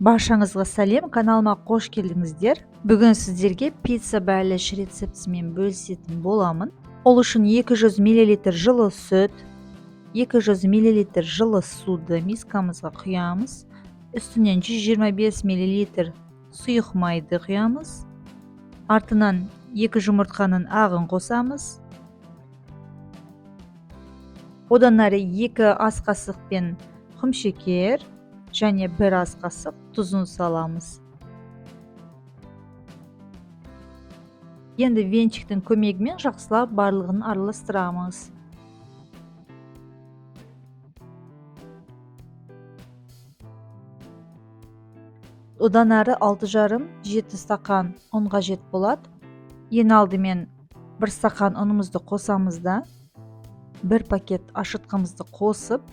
Баршаңызға сәлем, каналыма қош келдіңіздер. Бүгін сіздерге пицца бәліш рецептісімен бөлісетін боламын. Ол үшін 200 мл жылы сүт, 200 мл жылы суды мискамызға құямыз. Үстінен 125 мл сұйық майды құямыз. Артынан 2 жұмыртқаның ағын қосамыз. Одан әрі 2 ас қасықпен құмшекер және 1 ас қасық тұзын саламыз. Енді венчиктің көмегімен жақсылап барлығын араластырамыз. Одан әрі 6,5-7 стақан ұн қажет болады. Ең алдымен 1 стақан ұнымызды қосамыз да, 1 пакет ашытқымызды қосып,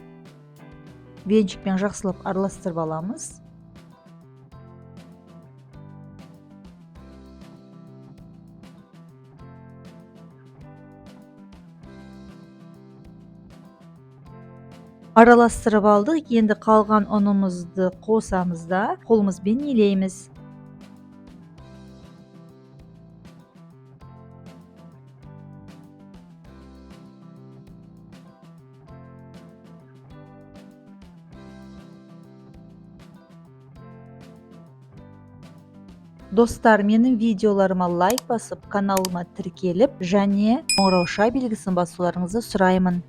венчикпен жақсылап араластырып аламыз. Араластырып алдық, енді қалған ұнымызды қосамыз да, қолымызбен илейміз. Достар, менің видеоларыма лайк басып, каналыма тіркеліп және қоңырауша белгісін басуларыңызды сұраймын.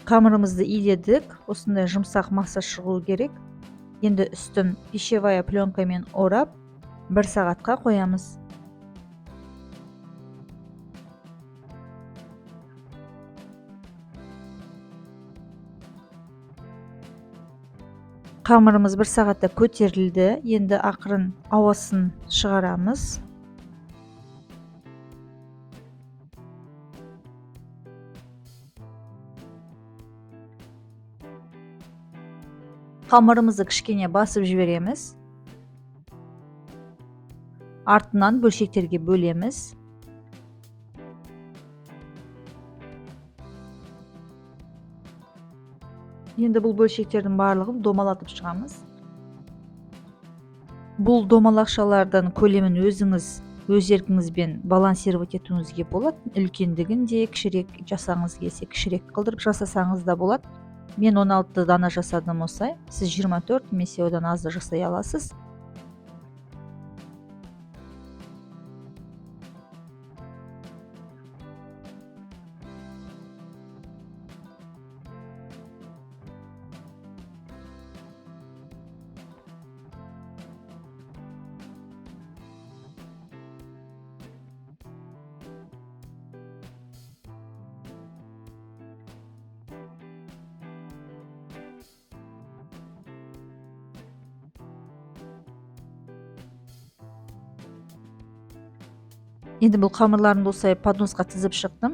Қамырымызды иледік, осындай жұмсақ масса шығу керек. Енді үстін пищевая пленкамен орап, 1 сағатқа қоямыз. Қамырымыз 1 сағатта көтерілді. Енді ақырын ауасын шығарамыз. Қамырымызды кішкене басып жібереміз. Артынан бөлшектерге бөлеміз. Енді бұл бөлшектердің барлығын домалатып шығамыз. Бұл домалақшалардың көлемін өзіңіз, өз еркіңізбен балансировать етуіңізге болады. Үлкендігін де кішірек жасағыңыз келсе, кішірек қылдырып жасасаңыз да болады. Мен 16 дана жасадым осылай. Сіз 24 немесе одан аз да жасай аласыз. Енді бұл қамырларымды осылай подносқа тізіп шықтым.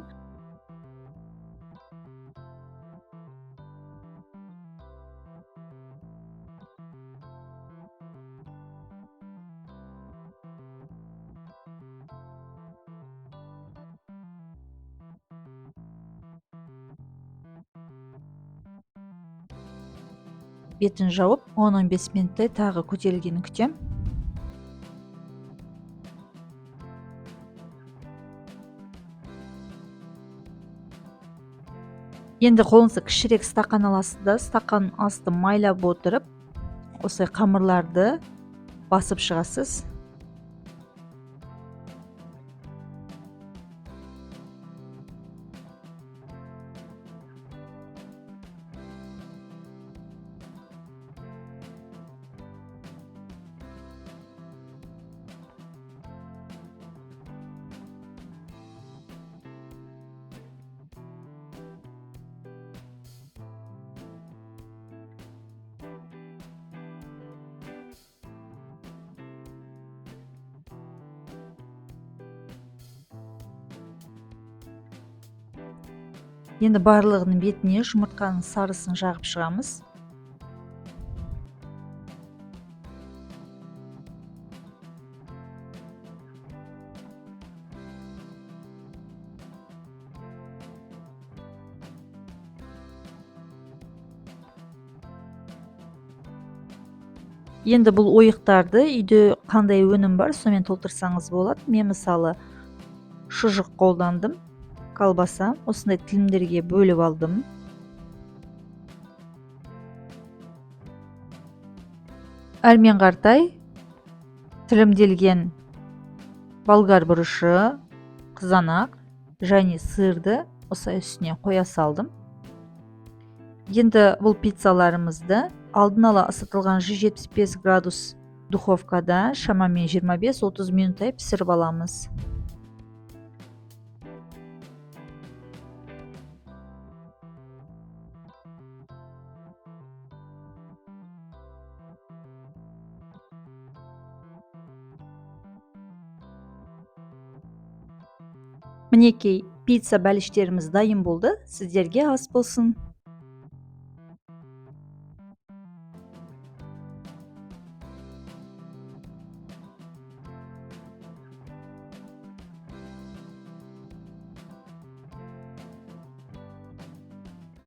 Бетін жауып, 10-15 минуттай тағы көтерілгенін күтем. Енді қолыңызға кішірек стақан аласыз да, стақан асты майлап отырып, осылай қамырларды басып шығасыз. Енді барлығының бетіне жұмыртқаның сарысын жағып шығамыз. Енді бұл ойықтарды үйде қандай өнім бар, сонымен толтырсаңыз болады. Мен мысалы шұжық қолдандым, колбаса, осындай тілімдерге бөліп алдым. Әрмен қаратай тілімделген болгар бұрышы, қызанақ және сырды осылай үстіне қоя салдым. Енді бұл пиццаларымызды алдын ала ысытылған 175 градус духовкада шамамен 25-30 минуттай пісіріп аламыз. Мінекей, пицца бәліштеріміз дайын болды. Сіздерге ас болсын.